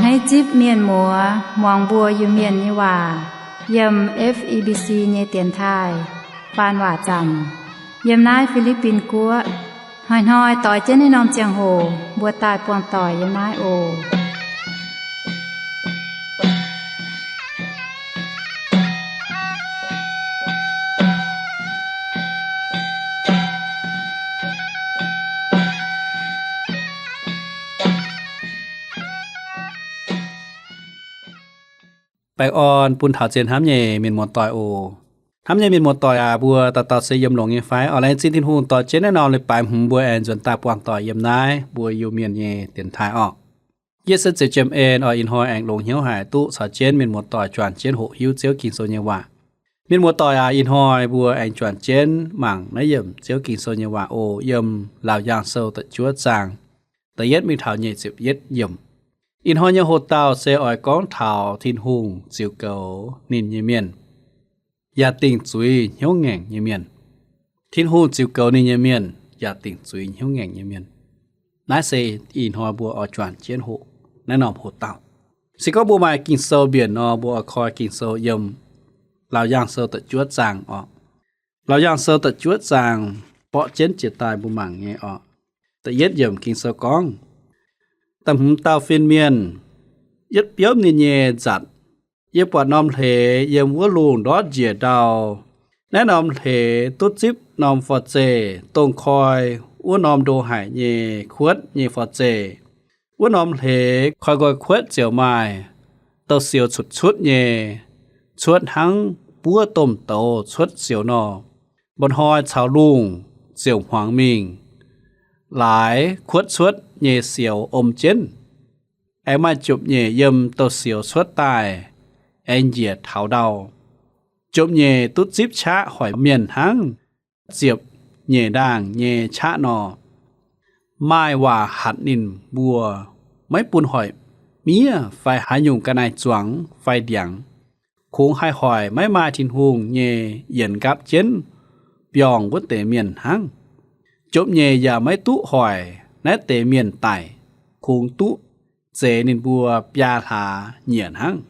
Hneiv zipv mienh muoz muangx mbuo Iu-Mienh nyei waac yiem F E B C nyei dienx taaih faan waac zaamc yiem naaiv Fi^li^bin Guoqv. Hnoi-hnoi doix jienv naaiv norm ziangh hoc mbuo daaih buangh doic yiem naaiv oc. Baengh orn bun taux zien hnamv nyei mienh muoz-doic oc. Hnamv nyei mienh muoz-doic aac, mbuo dauh dauh se yiem longx nyei fai? Oix laengz zingh Tin-Hungh dorh jienv naaiv norm leiz-baaix hmz mbuo aengx nzuonx daaih buangh doic yiem naaiv mbuo Iu-Mienh nyei dienx taaih orqc. Yie se Ziouc Jiem En oc. Ih hnoi aengx longx hnyouv haic duqv caux jienv mienh muoz-doic juangc jienv hoqc hiuv Ziouv Ging-Sou nyei waac. Mienh muoz-doic aac, ih hnoi mbuo aengx juangc jienv mangc naaiv yiemc Ziouv Ging-Sou nyei waac oc. Yiem Laauc Yaangh Sou da'juov zaang da'yietv mingh taux nyic ziepc yietv yiemc. Ih hnoi nyei hoc-dauh se oix gorngv taux Tin-Hungh ziux goux ninh nyei mienh yaac dingc zuiz hnyouv ngaengc nyei mienh. Tin-Hungh ziux goux ninh nyei mienh yaac dingc zuiz hnyouv ngaengc nyei mienh. Naaiv se ih hnoi mbuo oix juangc jienv hoqc naaiv norm hoc-dauh. Se gorngv mbuo maaih Ging-Sou mbienc nor, mbuo oix koi Ging-Sou yiem Laauc Yaangh Sou da'juov zaang orqc. Laauc Yaangh Sou da'juov zaang borqv jienv jiex daaih mbuo mangc nyei orqc. Da'yietv yiemc Ging-Sou gorngv, da'hmz dauh fin-mienh, yietv biomv ninh nyei nzatc, yie buatc norm hleix yiem wuov lungh ndortv njiec ndau. Naaiv norm hleix duqv zipv norm forv-zeih, dongh koi wuov norm ndo haic nyei kuotv nyei forv-zeih. Wuov norm hleix koi nqoi kuotv ziouc maaih douz-sioux cutv-cutv nyei, cuotv hnangv buov domh douz cuotv sioux nor. Mba'hnoi caux lungh ziouc hmuangx mingh, laaix kuotv cuotv nyei sioux om jienv. Aengx maaih jomc nyeic yiem douz-sioux cuotv daaih, aengx njiec taux ndau. Jomc nyeic duqv zipv qaqv hoic mienh hnangv ziepc nyeic ndaangh nyei qaqv nor. Maaih waac hatc ninh mbuo, maiv bun hoic miev fai haaix nyungc ga'naaiv zuangx fai ndiangx. Kungx haih hoic maiv maaih Tin-Hungh nyei yienc nqaapv jienv biorngh wuov deix mienh hnangv. Jomc nyeic yaac maiv duqv hoic naaiv deix mienh daic, kungx duqv zeix ninh mbuo biaa hlaax nyieqc hnangv.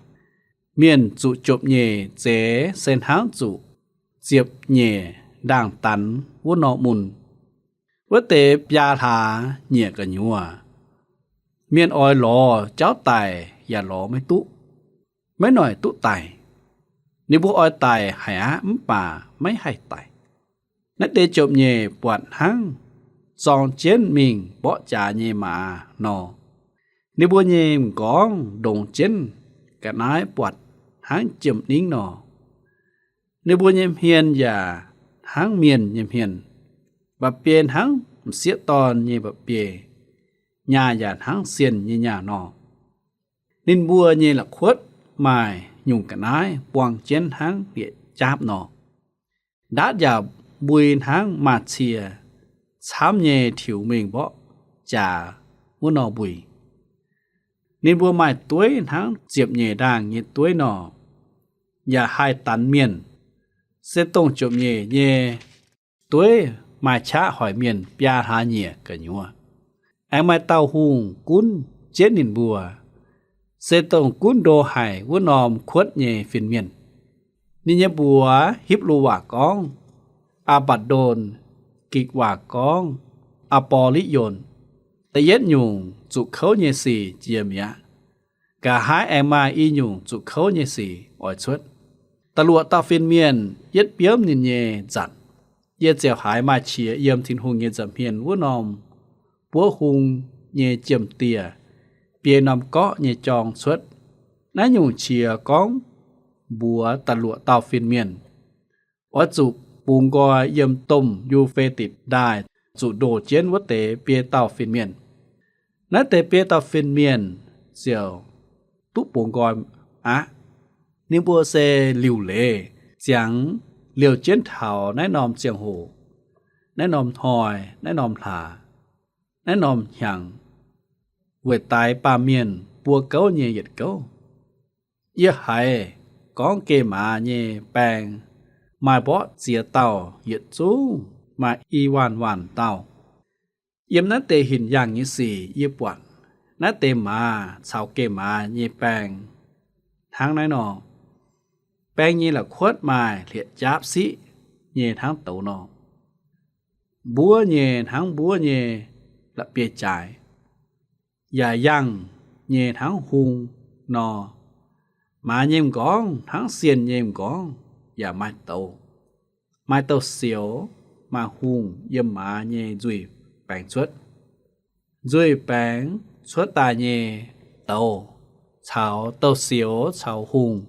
Mienh zuqc jomc nyeic zeix se hnangv zuqc ziepc nyeic ndaangh danx wuov norm mun. Wuov deix biaa hlaax nyieqc gu'nyuoz, mienh oix lorz jauv daic yaac lorz maiv duqv, maiv noic duqv daic. Ninh mbuo oix daic haic aqv mv baac maiv haih daic. Naaiv deix jomc nyeic buatc hnangv zorng jienv mingh mborqv jaax nyei maaz nor. Ninh mbuo nyei m'nqorngv ndongx jienv ga'naaiv buatc hnangv jiem-ningv nor. Ninh mbuo nyei hmien yaac hnangv mienh nyei hmien, mba'biei hnangv m'sieqv dorn nyei mba'biei, nyaah yaac hnangv sienh nyei nyaah nor. Ninh mbuo nyei la'kuotv maaih nyungc ga'naaiv buang jienv hnangv lieqc jaapv nor. Ndaatv yaac mbui hnangv maaz-cie camv nyei tiux mingh mborqv jaax wuov nor mbui. Ninh mbuo maaih dueiv hnangv ziepc nyeic ndaangh nyei dueiv nor, yaac haih danx mienh, se dongh jomc nyeic nyei dueiv maaih qaqv hoic mienh biaa hlaax nyieqc gu'nyuoz. Aengx maaih dauh hungh gunv jienv ninh mbuo, se dongh gunv ndo haic wuov norm kuotv nyei fin-mienh. Ninh nyei mbuox Hipv^lu waac gorngv Aa^mbaa^ndon, Gikc waac gorngv Aa^bo^li^yon. Da'yietv nyungc zuqc kouv nyei sic jiex mi'aqv. Nqa'haav aengx maaih i nyungc zuqc kouv nyei sic oix cuotv. Da'luoqc dauh fin-mienh yietv biomv ninh nyei nzatc. Yie ziouc haiz maaih qiex yiem Tin-Hungh nyei nza'hmien wuov norm buov hung nyei jiem-dieh biei norm gorqv nyei jorng cuotv. Naaiv nyungc qiex gorngv mbuox da'luoqc dauh fin-mienh, oix zuqc bungx nqoi yiem domh Yu^fe^ditc Ndaaih zuqc ndoh jienv wuov deix biei dauh fin-mienh. Naaiv deix biei dauh fin-mienh ziouc duqv bungx nqoi aqv. Ninh mbuo se liuc leiz ziangx liouh jienv taux naaiv norm ziangh hoc, naaiv norm hnoi, naaiv norm hlaax, naaiv norm hnyangx, weic daix baamh mienh buo gouv nyei yietc gouv. Yie haiz gorngv geh maaz nyei baeng maaih mborqv ziex dauh, yietc zungv maaih i waanc waanc dauh. Yiem naaiv deix hinc yaangh nyei sic yie buatc Naaiv deix maaz caux geh maaz nyei baeng hnangv naaiv nor. Baeng nyei la'kuotv maaih hlieqv-jaapv siqv nyei hnangv douz nor. Mbuov nyei hnangv mbuov nyei la'bieiv-jaaix, yaac yangh nyei hnangv hung nor. Maaz nyei m'nqorngv hnangv sienh nyei m'nqorngv yaac maaih douz. Maaih douz-sioux, maaih hungh yiem maaz nyei nzuih baengx cuotv. Nzuih baengx cuotv daaih nyei douz caux douz-sioux caux hungh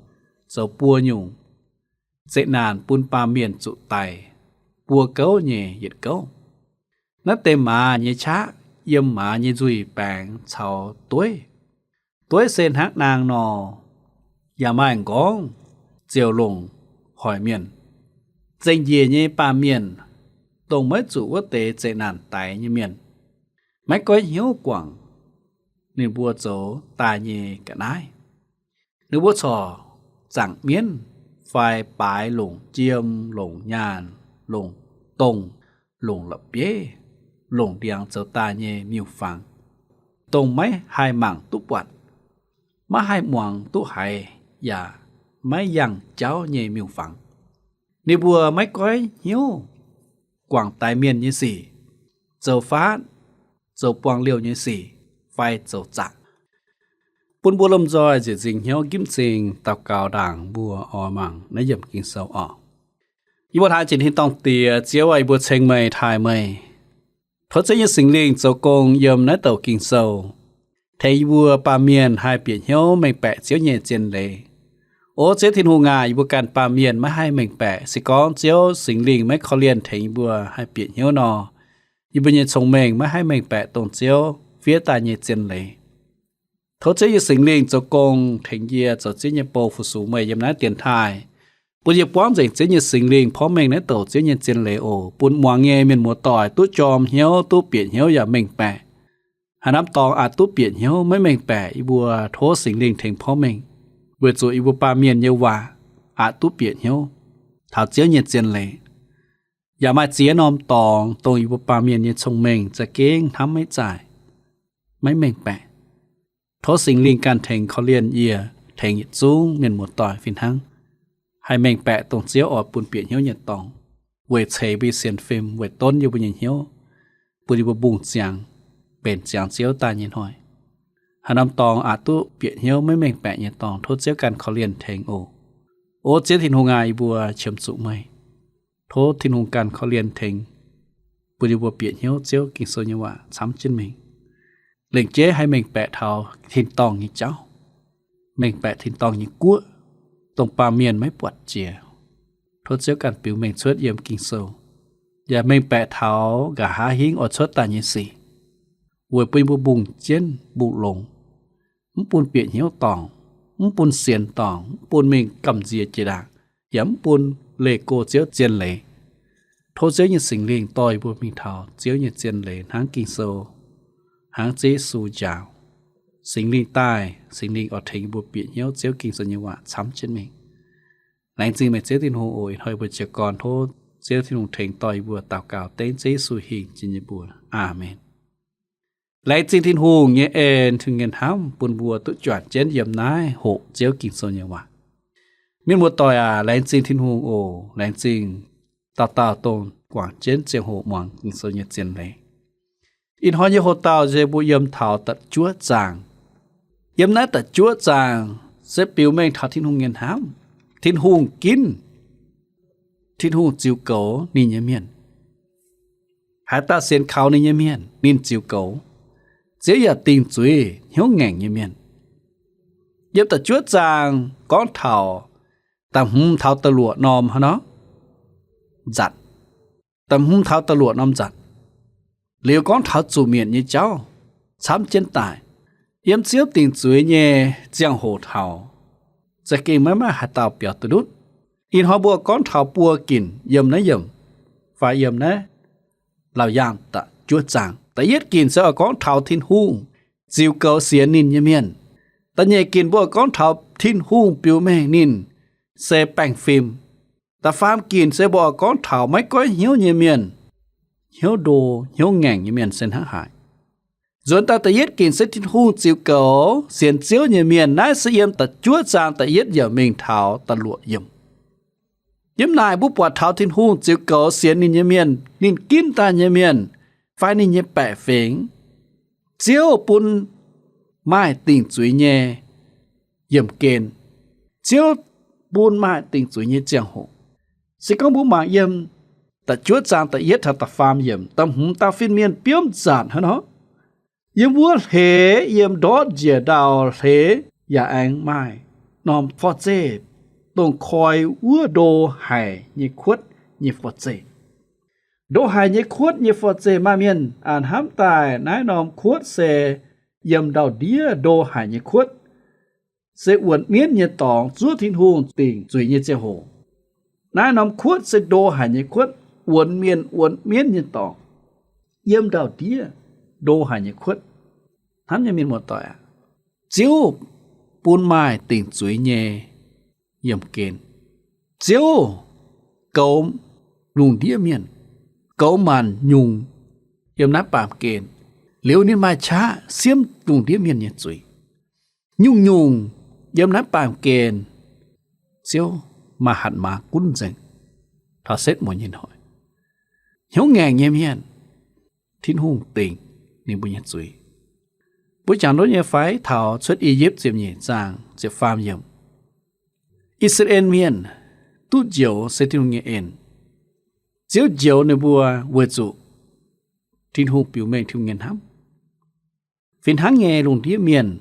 zoux buo nyungc zeqc naanc bun baamh mienh zuqc daic, buo gouv nyei yietc gouv. Naaiv deix maaz nyei qaqv yiem maaz nyei nzuih baengx caux dueiv. Dueiv se hnangv naang nor, yaac maaih m'nqorngv ziouc longc hoic mienh. Zengc njiec nyei baamh mienh, dongh maiv zuqc wuov deix zeqc naanc daix nyei mienh, maiv goiv hnyouv guangc ninh mbuo zoux daaih nyei ga'naaiv. Ninh mbuo corc zaangc mienv fai baaix longc jiem, longc nyaanh, longc dongh, longc la'bieiv, longc ndiangx zoux daaih nyei miuc-fangx, dongh maiv haih mangc duqv buatc, maiv haih muangx duqv haiz, yaac maiv yangh jauv nyei miuc-fangx. Ninh mbuo maiv goiv hnyouv guangc daix mienh nyei sic, zoux faatv, zoux buangh liouh nyei sic, fai zoux zaqc. Bun mbuo lomh nzoih nzieqc nzingc hnyouv gimv zingh daux gaux ndaangc mbuo oix mangc naaiv yiemc Ging-Sou oc. Yie mbuo hnangv jiex tin-dorngh Diex, Ziouv aac, yie mbuo ceng meih, taaih meih. Tov Ziouv nyei Singx Lingh zoux gong yiem naaiv douc Ging-Sou, tengx yie mbuo baamh mienh haih bieqc hnyouv mengh baeqc Ziouv nyei zien leiz. O Ziouv Tin-Hungh aac, yie mbuo ganh baamh mienh maiv haih mengh baeqc. Se gorngv Ziouv Singx Lingh maiv korv-lienh tengx yie mbuo haih bieqc hnyouv nor, yie mbuo nyei cong-mengh maiv haih mengh baeqc dongh Ziouv fiev daaih nyei zien leiz. Tov Ziouv nyei Singx Lingh zoux gong tengx yie zoux Ziouv nyei bou fu-sux meih yiem naaiv dienx taaih, bun yie buangv nzengc Ziouv nyei Singx Lingh porv mengh naaiv douc Ziouv nyei zien leiz oc. Bun muangx nyei mienh muoz-doic duqv jorm hnyouv, duqv bieqc hnyouv yaac mengh baeqc. Haaix norm dorngx aqc duqv bieqc hnyouv maiv mengh baeqc, yie mbuo tov Singx Lingh tengx porv mengh, weic zuqc yie mbuo baamh mienh nyei waac aqc duqv bieqc hnyouv taux Ziouv nyei zien leiz. Yaac maaih ziex norm dorngx dongh yie mbuo baamh mienh nyei cong-mengh za'gengh hnamv maiv zaaic, maiv mengh baeqc. Tov Singx Lingh ganh tengx korv-lienh yie, tengx yietc zungv mienh muoz-doic fih hnangv, haih mengh baeqc dongh Ziouv oix bun bieqc hnyouv nyei dorngx, weic ceix mbuo nyei sienx fim, weic donv yie mbuo nyei hnyouv, bun yie mbuo mbungh ziangx, mbenc ziangx Ziouv daaih nyei hnoi. Haaix norm dorngx aqc duqv bieqc hnyouv maiv mengh baeqc nyei dorngx, tov Ziouv ganh korv-lienh tengx oc. O Ziouv Tin-Hungh aac, yie mbuo qiemx zuqc meih. Tov Tin-Hungh ganh korv-lienh tengx, bun yie mbuo bieqc hnyouv Ziouv Ging-Sou nyei waac camv jienv mingh, lengc jeiv haih mengh baeqc taux tin-dorngh nyei jauv, mengh baeqc tin-dorngh nyei guoqv, dongh baamh mienh maiv buatc jiex. Tov Ziouv ganh biux mengh cuotv yiem Ging-Sou, yaac mengh baeqc taux nqa'haav hingv oix cuotv daaih nyei sic, weic bun yie mbuo mbungh jienv mbungh longx, mv bun bieqc hnyouv dorngc, mv bun sienx dorngc, mv bun mingh gamh nziex jiex ndaangc, yaac mv bun leih go Ziouv zien leiz. Tov Ziouv nyei Singx Lingh dorh yie mbuo mingh taux Ziouv nyei zien leiz hnangv Ging-Sou, hnangv Ziouv Yesu njaaux. Singx Lingh daaih, Singx Lingh oix tengx yie mbuo bieqc hnyouv Ziouv Ging-Sou nyei waac camv jienv mingh. Laengz zingh meih Ziouv Tin-Hungh oc. Ih hnoi yie mbuo jiez gorn tov Ziouv Tin-Hungh tengx dorh yie mbuo daux gaux dengv Ziouv Yesu hingh jiex nyei mbuox. Aamen. Laengz zingh Tin-Hungh nyei en, Tin-Hungh nyei hnamv bun mbuo duqv juangc jienv yiem naaiv hoqc Ziouv Ging-Sou nyei waac. Mienh muoz-doic aac, laengz zingh Tin-Hungh oc. Laengz zingh dauh dauh dongh guangc jienv ziangh hoc muangx Ging-Sou nyei zien leiz. Ih hnoi nyei hoc-dauh se mbuo yiem taux da'juov zaang. Yiem naaiv da'juov zaang se biux mengh taux Tin-Hungh nyei hnamv. Tin-Hungh ginv, Tin-Hungh ziux goux ninh nyei mienh. Haaix dauh sienx kaux ninh nyei mienh, ninh ziux goux. Ziouv yaac dingh zuiz hnyouv ngaengc nyei mienh. Yiem da'juov zaang gorngv taux da'hmz taux da'luoqc norm hnangv nor nzatc. Da'hmz taux da'luoqc norm nzatc. Liuz gorngv taux zuqc mietc nyei jauv camv jienv daaih. Yiem Ziouv dingh zuiz nyei ziangh hoc taux, za'gengh maiv maaih haaix dauh biaux duqv ndutv. Ih hnoi mbuo gorngv taux buo ginc yiem naaiv yiemc, fai yiem naaiv Laauc Yaangh da'juov zaang. Da'yietv ginc se oix gorngv taux Tin-Hungh ziux goux sienx ninh nyei mienh. Da'nyeic ginc mbuo oix gorngv taux Tin-Hungh biux mengh ninh se baengh fim. Da'faam ginc se mbuo oix gorngv taux maiv goiv hnyouv nyei mienh, hnyouv ndo, hnyouv ngaengc nyei mienh se hnangv haaix. Nzuonx daaih da'yietv ginc se Tin-Hungh ziux goux sienx Ziouv nyei mienh. Naaiv se yiem da'juov zaang da'yietv yiemc mingh taux da'luoqc yiemc. Yiem naaic mbuo buatc taux Tin-Hungh ziux goux sienx ninh nyei mienh, ninh ginv daaih nyei mienh, fai ninh nyei baeqc fingx. Ziouv bun maaih dingc zuiz nyei yiemh gen. Ziouv bun maaih dingc zuiz nyei ziangh hoc. Se gorngv mbuo mangc yiem da'juov zaang da'yietv taux da'faam yiemc, da'hmz dauh fin-mienh biomv nzaatc hnangv nor. Yiem wuov hleix, yiem ndortv njiec ndau-hleix yaac aengx maaih norm forv-zeih, dongh koi wuov ndo haic nyei kuotv nyei forv-zeih. Ndo haic nyei kuotv nyei forv-zeih maaih mienh a'hnamv daaih naaiv norm kuotv se yiem ndau-ndiev ndo haic nyei kuotv, se wuonx mienv nyei dorngx zuov Tin-Hungh dingc zuiz nyei ziangh hoc. Naaiv norm kuotv se ndo haic nyei kuotv, wuonx mienh wuonx mienv nyei dorngx, yiem ndau-ndiev ndo haic nyei kuotv. Hnamv nyei mienh muoz-doic aac, Ziouv bun maaih dingc zuiz nyei yiemh gen. Ziouv goux lungh ndiev mienh, goux maanc nyungc yiem naaiv baamh gen, liuz ninh maaih qaqv siemv lungh ndiev mienh nyei zuiz. Nyungc-nyungc yiem naaiv baamh gen, Ziouv maaih hatc maaz gunv nzengc taux setv muonz nyei hnoi. Hnyouv ngaengc nyei mienh, Tin-Hungh dingc ninh mbuo nyei zuiz. Mbuo jangx ndutv nyei fai? Taux Cuotv I^yipv ziepc nyeic zaang ziepc faam yiemc, I^saa^laa^en Mienh duqv njoux se Tin-Hungh nyei en. Ziouv njoux ninh mbuo weic zuqc Tin-Hungh biux mengh Tin-Hungh nyei hnamv. Fih hnangv nyei lungh ndiev mienh,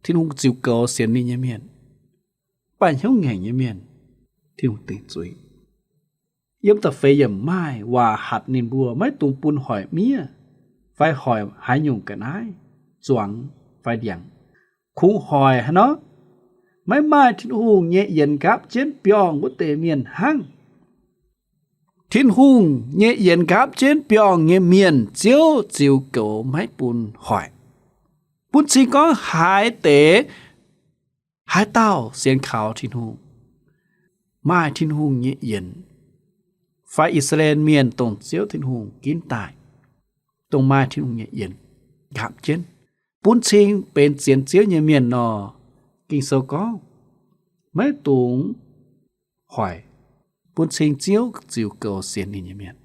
Tin-Hungh ziux goux sienx ninh nyei mienh, mv baac hnyouv ngaengc nyei mienh, Tin-Hungh dingc zuiz. Yiem da'feix yiemc maaih waac hatc ninh mbuo maiv dungx bun hoic miev, fai hoic haaix nyungc ga'naaiv, zuangx fai ndiangx. Kungx hoic haaix nor, maiv maaih Tin-Hungh nyei yienx nqaapv jienv biorngh wuov deix mienh hnangv. Tin-Hungh nyei yienx nqaapv jienv biorngh nyei mienh Ziouv ziux goux maiv bun hoic. Bun cing gorngv haaix deix, haaix dauh sienx kaux Tin-Hungh, maaih Tin-Hungh nyei yienx, fai I^saa^laa^en Mienh dongh Ziouv Tin-Hungh ginv daaih, dongh maaih Tin-Hungh nyei yienx nqaapv jienv, bun cing benx sienx Ziouv nyei mienh nor, Ging-Sou gorngv maiv dungx hoic, bun cing Ziouv ziux goux sienx ninh nyei mienh.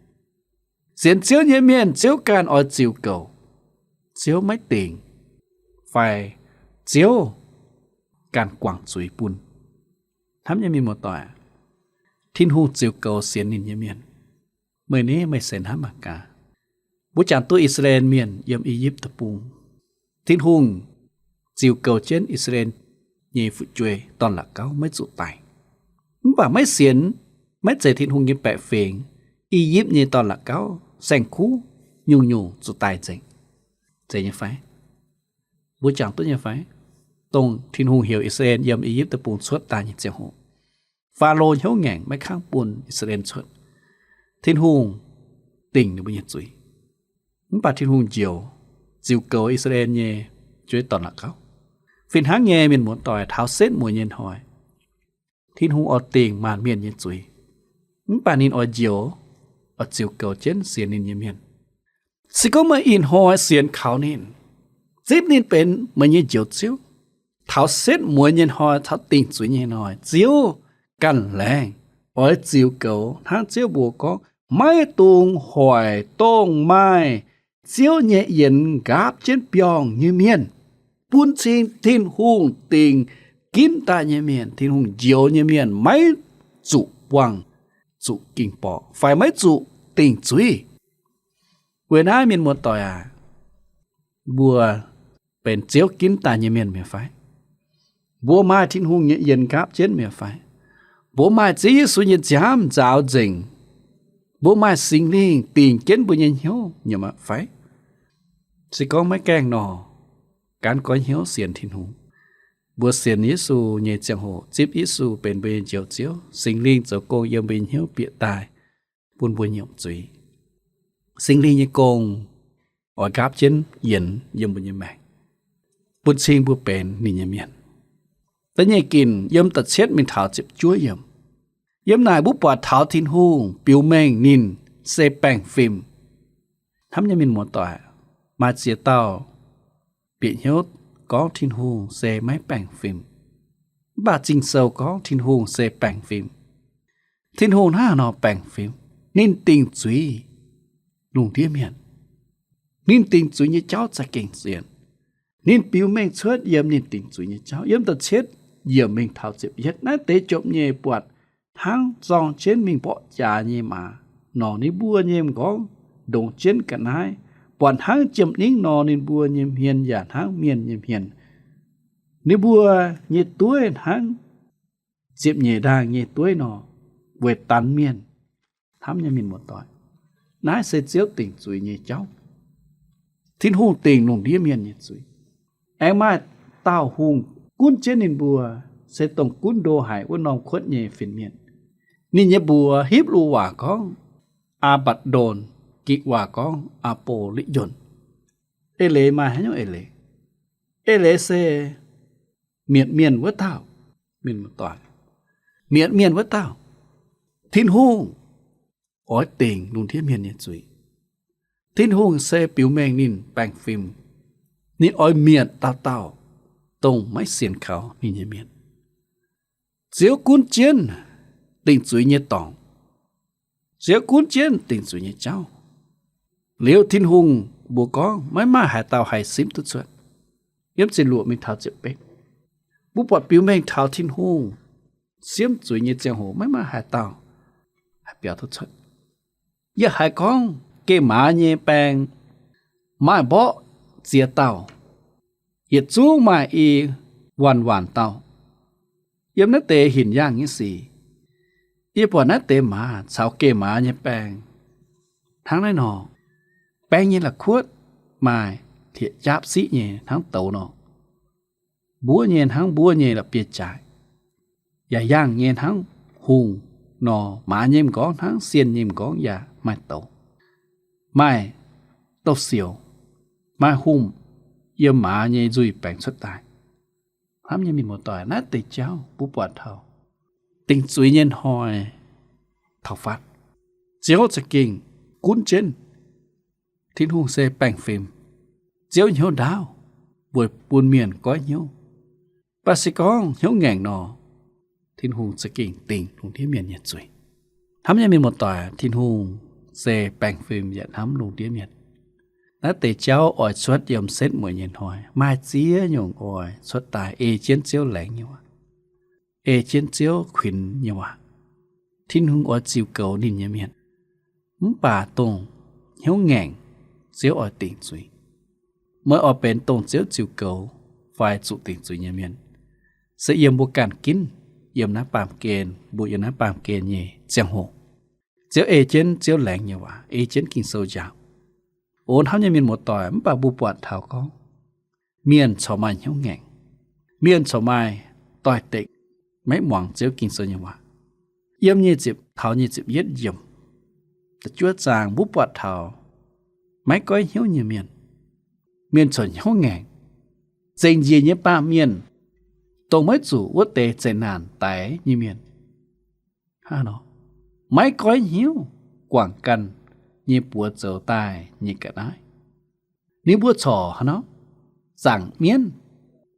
Sienx Ziouv nyei mienh Ziouv ganh oix ziux goux. Ziouv maiv dingc, fai Ziouv ganh guangc zuiz bun. Hnamv nyei mienh muoz-doic, Tin-Hungh ziux goux sienx ninh nyei mienh. Meih ni, meih se hnamv mangc gaax. Mbuo jangx duqv I^saa^laa^en Mienh yiem I^yipv Deic-Bung, Tin-Hungh ziux goux jienv I^saa^laa^en nyei fu'jueiv dorn-la'gauv maiv zuqc daic. Mv baac maiv sienx, maiv zeiz Tin-Hungh nyei baeqc fingx, I^yipv nyei dorn-la'gauv saeng-kuv nyungc-nyungc zuqc daic nzengc. Zeiz nyei fai? Mbuo jangx duqv nyei fai? Dongh Tin-Hungh heuc I^saa^laa^en yiem I^yipv Deic-Bung cuotv daaih nyei ziangh hoc, Faalo hnyouv ngaengc maiv kangv bun I^saa^laa^en cuotv. Tin-Hungh dingc ninh mbuo nyei zuiz. Mv baac Tin-Hungh njoux, ziux goux I^saa^laa^en nyei fu'jueiv dorn-la'gauv. Fih hnangv nyei, mienh muoz-doic, taux setv muonz nyei hnoi, Tin-Hungh oix dingc maanc mienh nyei zuiz. Mv baac ninh oix njoux, oix ziux goux jienv sienx ninh nyei mienh. Se gorngv meih ih hnoi sienx kaux ninh, zipv ninh benx meih nyei Njoux Ziouv, taux setv muonz nyei hnoi, taux dingc zuiz nyei hnoi, Ziouv ganh laengz oix ziux goux hnangv Ziouv mbuox gorngv, maiv dungx hoic dongh maaih Ziouv nyei yienx nqaapv jienv biorngh nyei mienh, bun cing Tin-Hungh dingc ginv daaih nyei mienh, Tin-Hungh njoux nyei mienh maiv zuqc buangh zuqc ging-borqc fai maiv zuqc dingc zuiz. Weic naaiv, mienh muoz-doic aac, mbuo benx Ziouv ginv daaih nyei mienh mi'aqv fai? Mbuo maaih Tin-Hungh nyei yienx nqaapv jienv mi'aqv fai? Mbuo maaih Ziouv Yesu nyei nziaamv nzaaux nzengc. Mbuo maaih Singx Lingh dingc jienv mbuo nyei hnyouv nyei mi'aqv fai? Se gorngv maiv gaengh nor, gaanv goiv hnyouv sienx Tin-Hungh. Mbuo sienx Yesu nyei ziangh hoc, zipv Yesu benx mbuo nyei Njoux Ziouv, Singx Lingh zoux gong yiem mbuo nyei hnyouv bieqc daaih bun mbuo nyiemc zuiz. Singx Lingh nyei gong oix nqaapv jienv yienx yiem mbuo nyei maengc, bun cing mbuo benx ninh nyei mienh. Da'nyeic ginc yiem da'cietv mingh taux ziepc juov yiemc. Yiem naaic mbuo buatc taux Tin-Hungh biux mengh ninh se baengh fim. Hnamv nyei mienh muoz-doic, maaih ziex dauh bieqc hnyouv gorngv Tin-Hungh se maiv baengh fim. Mv baac Ging-Sou gorngv Tin-Hungh se baengh fim. Tin-Hungh hnangv haaix nor baengh fim? Ninh dingc zuiz lungh ndiev mienh. Ninh dingc zuiz nyei jauv za'gengh sienx. Ninh biux mengh cuotv yiem ninh dingc zuiz nyei jauv. Yiem da'cietv yiemc mingh taux ziepc yietv, naaiv deix jomc nyei buatc hnangv zorng jienv mingh mborqv jaax nyei maaz nor, ninh mbuo nyei m'nqorngv ndongx jienv ga'naaiv, buatc hnangv jiem-ningv nor, ninh mbuo nyei hmien yaac hnangv mienh nyei hmien. Ninh mbuo nyei dueiv hnangv ziepc nyeic ndaangh nyei dueiv nor, weic danx mienh. Hnamv nyei mienh muoz-doic, naaiv se Ziouv dingc zuiz nyei jauv. Tin-Hungh dingc lungh ndiev mienh nyei zuiz. Aengx maaih dauh hungh gunv jienv ninh mbuo, se dongh gunv ndo haic wuov norm kuotv nyei fin-mienh. Ninh nyei mbuox Hipv^lu waac gorngv Aa^mbaa^ndon, Gikc waac gorngv Aa^bo^li^yun. Eix leiz maaih haaix nyungc eix leiz? Eix leiz se mietc mienh wuov dauh, mienh muoz-doic, mietc mienh wuov dauh. Tin-Hungh oix dingc lungh ndiev mienh nyei zuiz. Tin-Hungh se biux mengh ninh baengh fim. Ninh oix mietc dauh dauh dongh maiv sienx kaux ninh nyei mienh. Ziouv gunv jienv dingc zuiz nyei dorngc. Ziouv gunv jienv dingc zuiz nyei jauv. Liuz Tin-Hungh mbuox gorngv maiv maaih haaix dauh haih simv duqv cuotv. Yiem ziepc luoqc mingh taux ziepc betv, mbuo buatc biux mengh taux Tin-Hungh siemv zuiz nyei ziangh hoc maiv maaih haaix dauh haih biaux duqv cuotv. Yie haiz gorngv geh maaz nyei baeng maaih mborqv ziex dauh, yietc zungv maaih i waanc waanc dauh. Yiem naaiv deix hinc yaangh nyei sic, yie buatc naaiv deix maaz caux geh maaz nyei baeng hnangv naaiv nor. Baeng nyei la'kuotv maaih hlieqv-jaapv siqv nyei hnangv douz nor. Mbuov nyei hnangv mbuov nyei la'bieiv-jaaix, yaac yaangh nyei hnangv hungh nor. Maaz nyei m'nqorngv hnangv sienh nyei m'nqorngv yaac maaih douz, maaih douz-sioux, maaih humh yiem maaz nyei nzuih baengx cuotv daaih. Hnamv nyei mienh muoz-doic, naaiv deix jauv mbuo buatc taux dingc zuiz nyei hnoi taux fatv, Ziouv za'gengh gunv jienv. Tin-Hungh se baengh fim. Ziouv hnyouv ndaauv weic bun mienh goiv hnyouv. Mv baac se gorngv hnyouv ngaengc nor, Tin-Hungh za'gengh dingc lungh ndiev mienh nyei zuiz. Hnamv nyei mienh muoz-doic, Tin-Hungh se baengh fim yaac hnamv lungh ndiev mienh. Naaiv deix jauv oix cuotv yiem setv mueiz nyei hnoi, maaih ziex nyungc oix cuotv daaih ei jienv Ziouv laengz nyei waac, ei jienv Ziouv kuinx nyei waac. Tin-Hungh oix ziux goux ninh nyei mienh. Mv baac dongh hnyouv ngaengc, Ziouv oix dingc zuiz. Meih oix benx dongh Ziouv ziux goux fai zuqc dingc zuiz nyei mienh, se yiem mbuo ganh ginv, yiem naaiv baamh gen, mbuo yiem naaiv baamh gen nyei ziangh hoc. Ziouv ei jienv Ziouv laengz nyei waac, ei jienv Ging-Sou njaaux. O hnamv nyei mienh muoz-doic, mv baac mbuo buatc taux gorngv mienh corc maaih hnyouv ngaengc. Mienh corc maaih doix-dekc, maiv muangx Ziouv Ging-Sou nyei waac. Yiem nyic ziepc, taux nyic ziepc yietv yiemc, da'juov zaang mbuo buatc taux maiv goiv hnyouv nyei mienh. Mienh corc hnyouv ngaengc. Zengc njiec nyei baamh mienh, dongh maiv zuqc wuov deix zeqc naanc daix nyei mienh, hnangv nor, maiv goiv hnyouv guangc ganh nyei buoz zoux daaih nyei ga'naaiv. Ninh mbuo corc hnangv nor zaangc mienv.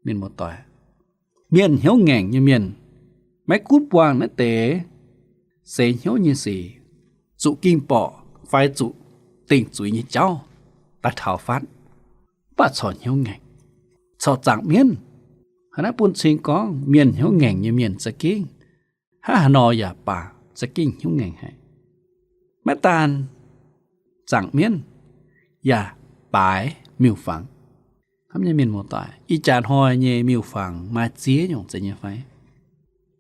Mienh muoz-doic, mienh hnyouv ngaengc nyei mienh maiv gunv buangh naaiv deix seix hnyouv nyei sic, zuqc ging-borqc fai zuqc dingc zuiz nyei jauv daaih taux fatv, mv baac corc hnyouv ngaengc, corc zaangc mienv. Hnangv naaiv bun cing gorngv mienh hnyouv ngaengc nyei mienh za'gengh hnangv haaix nor yaac baac za'gengh hnyouv ngaengc haic. Maiv daan zaangc mienv, yaac baaix miuc-fangx. Hnamv nyei mienh muoz-doic, ih jaax hnoi nyei miuc-fangx maaih ziex nyungc, zeiz nyei fai?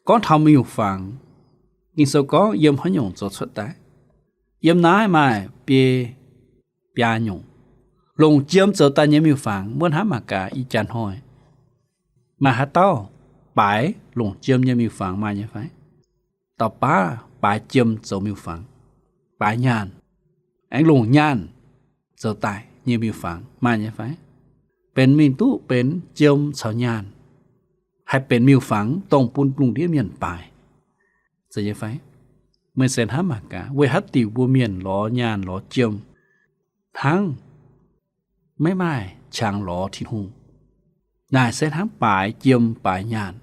Gorngv taux miuc-fangx, Ging-Sou gorngv yiem haaix nyungc zoux cuotv daaih? Yiem naaiv maaih biei biaa nyungc. Longc jiem zoux daaih nyei miuc-fangx mbuo hnamv mangc gaax ih jaax hnoi maaih haaix dauh baaix longc jiem nyei miuc-fangx, maaih nyei fai? Dauh baav baaix jiem zoux miuc-fangx, baaix nyaanh, aengx longc nyaanh zoux daaih nyei miuc-fangx, maaih nyei fai? Benx mingh duqv benx jiem caux nyaanh, haih benx miuc-fangx dongh bun lungh ndiev mienh baaix, zeiz nyei fai? Meih se hnamv mangc gaax, weic haaix diuc mbuo mienh lorz nyaanh lorz jiem hnangv maiv maaih qangx lorz Tin-Hungh? Naaic se hnangv baaix jiem baaix nyaanh.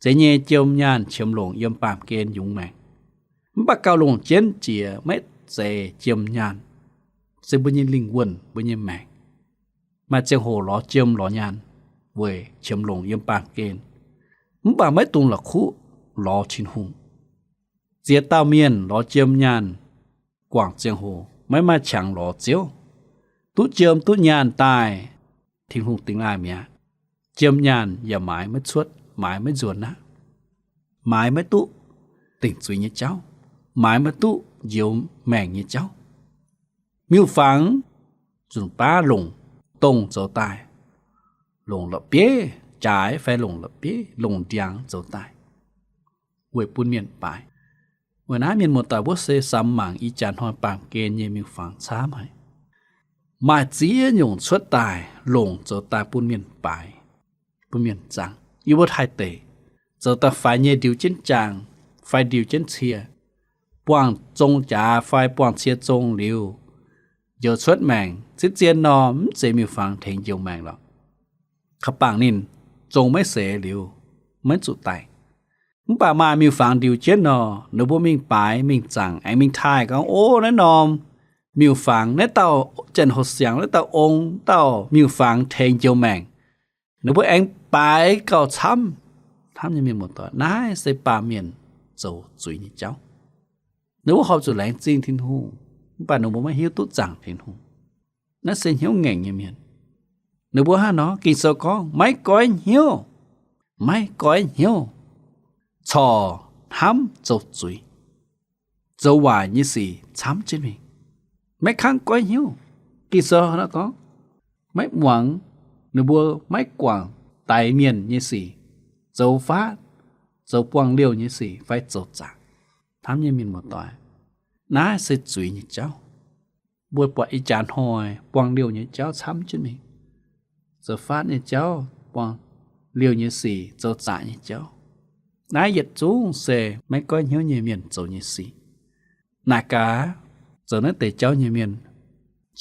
Zeiz nyei jiem nyaanh qiemx longc yiem baamh gen yungz maengc. Mv baac gauh longc jienv jiex maiv zeiz jiem nyaanh, se mbuo nyei lingh wuonh, mbuo nyei maengc. Maaih ziangh hoc lorz jiem lorz nyaanh weic qiemx longc yiem baamh gen, mv baac maiv dungx la'kuqv lorz Tin-Hungh. Ziex dauh mienh lorz jiem nyaanh guangc ziangh hoc maiv maaih qangx lorz Ziouv. Duqv jiem duqv nyaanh daaih, Tin-Hungh dingx laaih mi'aqv. Jiem nyaanh yaac maaiz maiv cuotv, maaiz maiv nzuonx aqv. Maaiz maiv duqv dingc zuiz nyei jauv, maaiz maiv duqv njoux maengc nyei jauv. Miuc-fangx nzunc baav longc dongh zoux daaih, longc la'bieiv jaaix fai longc la'bieiv longc ndiangx zoux daaih, weic bun mienh baaix. Weic naaiv mienh muoz-doic, mbuo se samx mangc ih jaax hnoi baamh gen nyei miuc-fangx camv haic. Maaih ziex nyungc cuotv daaih longc zoux daaih bun mienh baaix, bun mienh zaangc. Yie mbuo Taiv deic zoux daaih faix nyei ndiux jienv jaang fai ndiux jienv cie, buangh zong jaax fai buangh cie zong liuz, njoux cuotv maengc. Zien-zien nor, mv zeiz miuc-fangx tengx njoux maengc lorqc. Ka'bangc ninh zong maiv seix liuz, maiv zuqc daic. Mv baac maaih miuc-fangx ndiux jienv nor, ninh mbuo mingh baaix mingh zaangc aengx mingh taaih gorngv, O, naaiv norm miuc-fangx, naaiv dauh janx-houx siangx, naaiv dauh ong, dauh miuc-fangx tengx njoux maengc. Ninh mbuo aengx baaix gauh camv. Hnamv nyei mienh muoz-doic, naaiv se baamh mienh zoux zuiz nyei jauv. Ninh mbuo horpc zuqc laengz zingh Tin-Hungh, mv baac ninh mbuo maiv hiuv duqv zaangc Tin-Hungh. Naaiv se hnyouv ngaengc nyei mienh. Ninh mbuo hnangv nor, Ging-Sou gorngv, maiv goiv hnyouv, maiv goiv hnyouv corc hnamv zoux zuiz, zoux waaic nyei sic camv jienv mingh. Maiv kangv goiv hnyouv. Ging-Sou nor gorngv, maiv muangx, ninh mbuo maiv guangc daix mienh nyei sic, zoux faatv, zoux buangh liouh nyei sic fai zoux zaqc. Hnamv nyei mienh muoz-doic, naaiv se zuiz nyei jauv. Mbuo buatc ih jaax hnoi buangh liouh nyei jauv camv jienv mingh. Zoux faatv nyei jauv, buangh liouh nyei sic, zoux zaqc nyei jauv. Naaiv yietc zungv se maiv goiv hnyouv nyei mienh zoux nyei sic. Naaic gaax, zoux naaiv deix jauv nyei mienh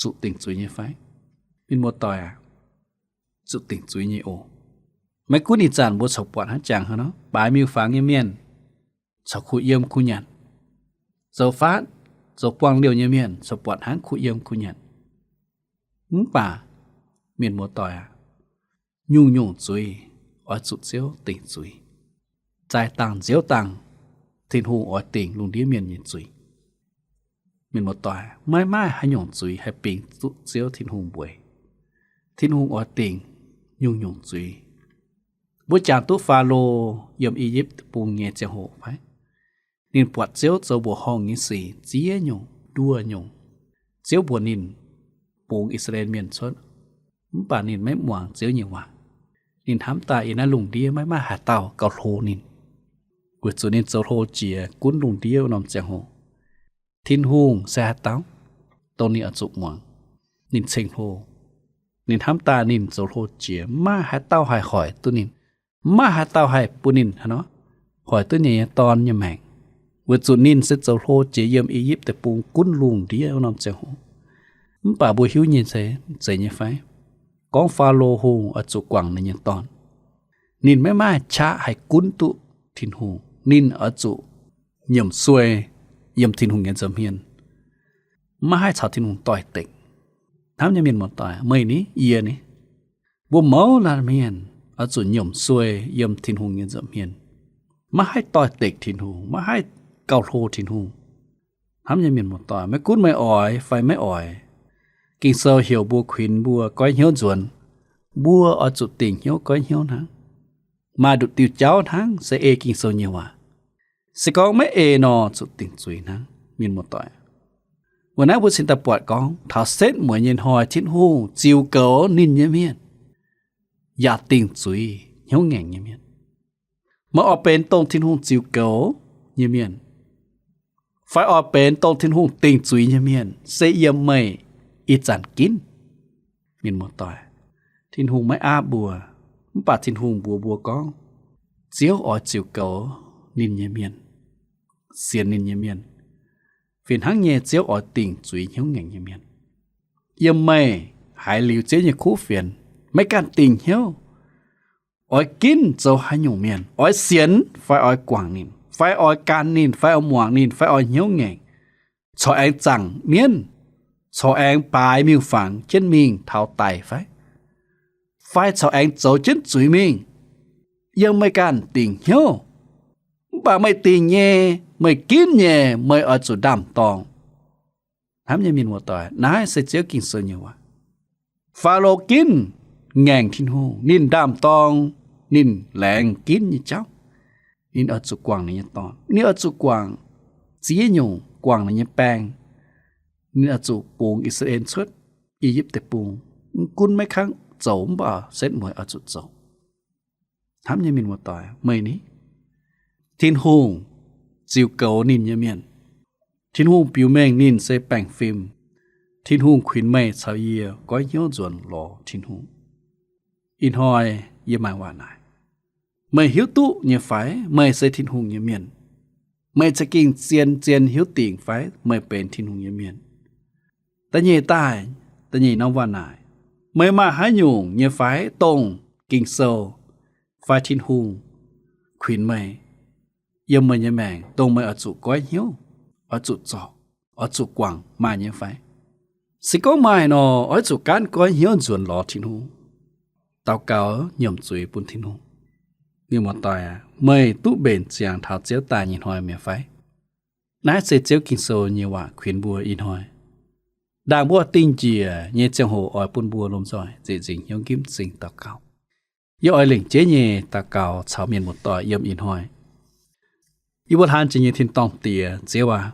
zuqc dingc zuiz nyei fai? Mienh muoz-doic aac, zuqc dingc zuiz nyei oc. Maiv gunv ih zanc mbuo corc buatc hnangv jangx hnangv nor, baaix miuc-fangx nyei mienh corc kuh yiem kuh nyanc. Zoux faatv, zoux buangh liouh nyei mienh corc buatc hnangv kuh yiem kuh nyanc. Mv baac mienh muoz-doic aac, nyungc-nyungc zuiz oix zuqc Ziouv dingc zuiz. Zaih dangh nziouv dangh, Tin-Hungh oix dingc lungh ndiev mienh nyei zuiz. Mienh muoz-doic, maiv maaih haaix nyungc zuiz haih bingx duqv Ziouv Tin-Hungh mbueiz. Tin-Hungh oix dingc nyungc-nyungc zuiz. Mbuo jangx duqv Faalo yiem I^yipv Deic-Bung nyei ziangh hoc fai? Ninh buatc Ziouv zoux mbuoqc horngh nyei sic ziex nyungc nduoh nyungc. Ziouv mbuox ninh bungx I^saa^laa^en Mienh cuotv, mv baac ninh maiv muangx Ziouv nyei waac. Ninh hnamv daaih yiem naaiv lungh ndiev maiv maaih haaix dauh gauh hlo ninh, weic zuqc ninh zoux hlo jiex gunv lungh ndiev wuov norm ziangh hoc. Tin-Hungh se haaix dauh, dongh ninh oix zuqc muangx, ninh ceng-hlo. Ninh hnamv daaih ninh zoux hlo jiex, mv maaih haaix dauh haih hoic duqv ninh, mv maaih haaix dauh haih bun ninh hnangv nor hoic duqv ninh nyei dorn nyei maengc, weic zuqc ninh se zoux hlo jiex yiem I^yipv Deic-Bung gunv lungh ndiev wuov norm ziangh hoc. Mv baac mbuo hiuv nyei se zeiz nyei fai? Gorngv Faalo Hungh oix zuqc guangc ninh nyei dorn, ninh maiv maaih qaqv haih gunv duqv Tin-Hungh. Ninh oix zuqc nyiemc suei yiem Tin-Hungh nyei nza'hmien, maiv haih caux Tin-Hungh doix-dekc. Hnamv nyei mienh muoz-doic, meih ni, yie ni, mbuo mouz laanh mienh oix zuqc nyiemc suei yiem Tin-Hungh nyei nza'hmien, maiv haih doix-dekc Tin-Hungh, maiv haih gauh hlo Tin-Hungh. Hnamv nyei mienh muoz-doic, maiv gunv meih oix fai maiv oix, Ging-Sou heuc mbuo, kuinx mbuo goiv hnyouv nzuonx. Mbuo oix zuqc dingc hnyouv goiv hnyouv hnangv. Maaih nduqc diuh jauv hnangv se ei Ging-Sou nyei waac. Se gorngv maiv ei nor, zuqc dingc zuiz hnangv, mienh muoz-doic. Weic naaiv mbuo cingx daaih buatc gorngv taux setv mueiz nyei hnoi Tin-Hungh ziux goux ninh nyei mienh, yaac dingc zuiz hnyouv ngaengc nyei mienh. Meih oix benx dongh Tin-Hungh ziux goux nyei mienh, fai oix benx dongh Tin-Hungh dingc zuiz nyei mienh, se yiem meih ih zanc ginv. Mienh muoz-doic, Tin-Hungh maiv aapv mbuo, mv baac Tin-Hungh mbuox mbuo gorngv, Ziouv oix ziux goux ninh nyei mienh, sienx ninh nyei mienh. Fih hnangv nyei, Ziouv oix dingc zuiz hnyouv ngaengc nyei mienh. Yiem meih haiz liuz Ziouv nyei kuv fienx, maiv ganh dingc hnyouv, oix ginv zoux haaix nyungc mienh, oix sienx fai oix guangc ninh, fai oix gan ninh, fai oix muangx ninh, fai oix hnyouv ngaengc, corc aengx zaangc mienv, corc aengx baaix miuc-fangx jienv mingh taux daic fai? Fai corc aengx zoux jienv zuiz mingh? Yiem meih ganh dingc hnyouv. Mv baac meih dingc nyei, meih ginv nyei, meih oix zuqc ndaam-dorng. Hnamv nyei mienh muoz-doic, naaiv se Ziouv Ging-Sou nyei waac. Faalo ginv ngaengc Tin-Hungh, ninh ndaam-dorng, ninh laengz ginv nyei jauv. Ninh oix zuqc guangc ninh nyei dorn. Ninh oix zuqc guangc ziex nyungc, guangc ninh nyei baeng. Ninh oix zuqc bungx I^saa^laa^en cuotv I^yipv Deic-Bung. Mv gunv maiv kangv zoux mv baac setv mueiz oix zuqc zoux. Hnamv nyei mienh muoz-doic, meih ni, Tin-Hungh ziux goux ninh nyei mienh. Tin-Hungh biux mengh ninh se baengh fim. Tin-Hungh kuinx meih caux yie goiv hnyouv nzuonx lorz Tin-Hungh. Ih hnoi yie maaih waac naaic, meih hiuv duqv nyei fai meih se Tin-Hungh nyei mienh? Meih za'gengh zien-zien hiuv dingc fai meih benx Tin-Hungh nyei mienh? Da'nyeic daaih, da'nyeic norm waac naaic, meih maaih haaix nyungc nyei fai dongh Ging-Sou fai Tin-Hungh kuinx meih yiem meih nyei maengc, dongh meih oix zuqc goiv hnyouv, oix zuqc zorc, oix zuqc guangc maaih nyei fai? Se gorngv maaih nor, oix zuqc gaanv goiv hnyouv nzuonx lorz Tin-Hungh, daux gaux nyiemc zuiz bun Tin-Hungh. Mienh muoz-doic aac, meih duqv mbenc ziangx taux Ziouv daaih nyei hnoi mi'aqv fai? Naaiv se Ziouv Ging-Sou nyei waac kuinx mbuo ih hnoi. Ndaangc mbuo dingh njiec nyei ziangh hoc oix bun mbuo lomh nzoih zieqc nzingc hnyouv nqimv m'zing daux gaux. Yie oix lengc jeiv nyei daux gaux caux mienh muoz-doic yiem ih hnoi. Yie mbuo hlaang jiex nyei tin-dorngh Diex, Ziouv aac,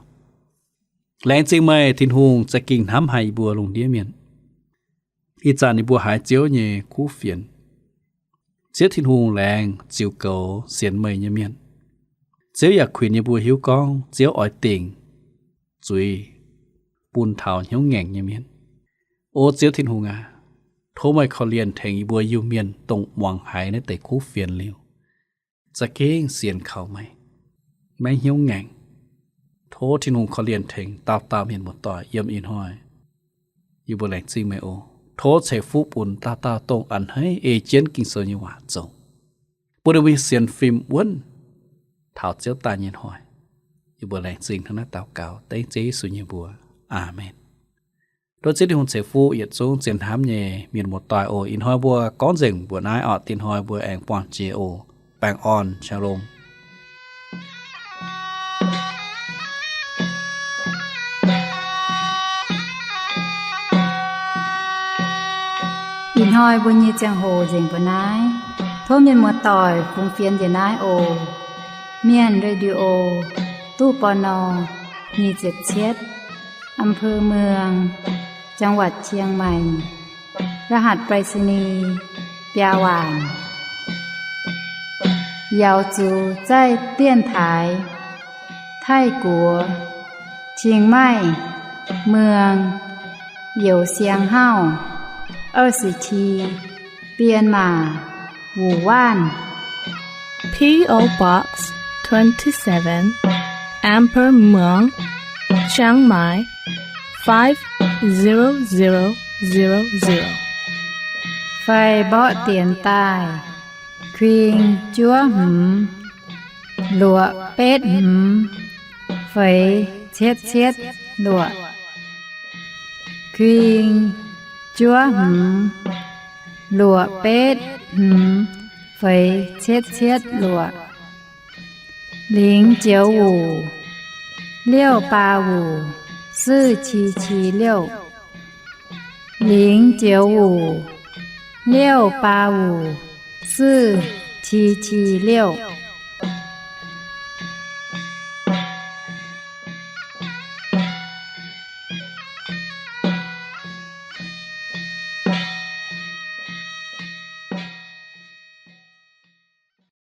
laengz zingh meih, Tin-Hungh za'gengh hnamv haic yie mbuo lungh ndiev mienh. Ih zanc yie mbuo haiz Ziouv nyei kuv fienx. Ziouv Tin-Hungh laengz ziux goux sienx meih nyei mienh. Ziouv yaac kuinx yie mbuo hiuv gorngv Ziouv oix dingc zuiz bun taux hnyouv ngaengc nyei mienh. O Ziouv Tin-Hungh aac, tov meih korv-lienh tengx yie mbuo Iu-Mienh dongh muangx haiz naaiv deix kuv fienx liuz, za'gengh sienx kaux meih, maiv hnyouv ngaengc. Tov Tin-Hungh korv-lienh tengx dauh dauh mienh muoz-doic yiem ih hnoi. Yie mbuo laengz zingh meih oc. Tov ceix fuqv bun dauh dauh dongh a'hneiv ei jienv Ging-Sou nyei waac zoux, bun ninh mbuo nyei sienx fim wuonv taux Ziouv daaih nyei hnoi. Yie mbuo laengz zingh hnangv naaiv daux gaux dengv Ziouv Yesu nyei mbuox. Aamen. Tov Ziouv Tin-Hungh ceix fuqv yietc zungv zien hnamv nyei mienh muoz-doic oc. Ih hnoi mbuo gorngv nzengc mbuoqc naaiv oc. Dienh hnoi mbuo aengx buangh jiex oc. Baengh orn, shalom. Ih hnoi mbuo nyei ziangh hoc nzengc mbuoqc naaiv. Tov mienh muoz-doic fungx fienx njiec naaiv oc. Mienh Radio, ตู้ ปณ. nyic ziepc cietv, อำเภอเมือง จังหวัดเชียงใหม่ รหัสไปรษณีย์ biaa waanc. 瑶族在电台 ไทกัว เชียงใหม่ เมือง หยวเซียงเฮ้า เอ้อสิที เปียนหม่า หมู่บ้าน P O Box twenty-seven, Amber Muang, Chiang Mai, five zero zero zero zero. Fai mborqv dienx daaih, kuing juov hmz, luoqc betv hmz, feix cietv cietv luoqc. Kuing juov hmz, luoqc betv hmz, feix cietv cietv luoqc. 零九五 六八五 四七七六. 零九五 六八五 四七七六.